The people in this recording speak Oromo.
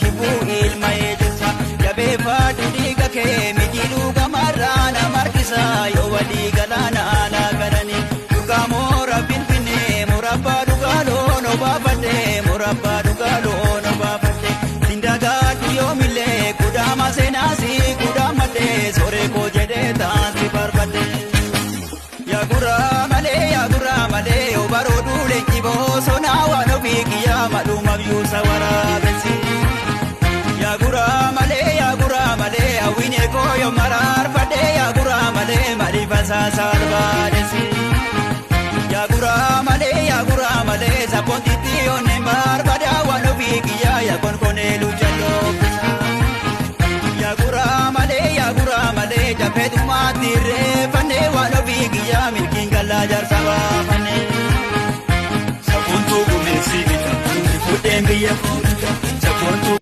shibuu ilma eejelsa jabeeffadhu dhiiga kee mijiidhuu gamarraa nama harkisa yoo walii galaana alaa galanii dhugaa moora finfinnee murabbaa dhugaa loon obaafadhe murabbaa dhugaa loon obaafadhe sindagaadhu yoomillee kudaama seenaasi kudaamadhe sooree koo jedhee taansi barbaadde. Yaaguraa malee yaaguraa malee yoo barooduu leenji boosonaa waan ofii kiyyaa madhumaaf yuusa waraabessi. Yaaguraa malee yaaguraa malee hawwiin eekoo yoo maraarfadhee yaaguraa malee maaliif asaasa barbaadessi. Yaaguraa malee yaaguraa malee sabboontitti onneen barbaadaa waan ofii kiyyaa yaakoon konee lucha looffisa. Yaaguraa malee yaaguraa malee jafeetumaatti reeffannee waan ofii kiyyaa milkiin gallaa jaarsa baafannee. Safoontuu gumeessi bita, fuudheen biyya koo bita. Safoontuu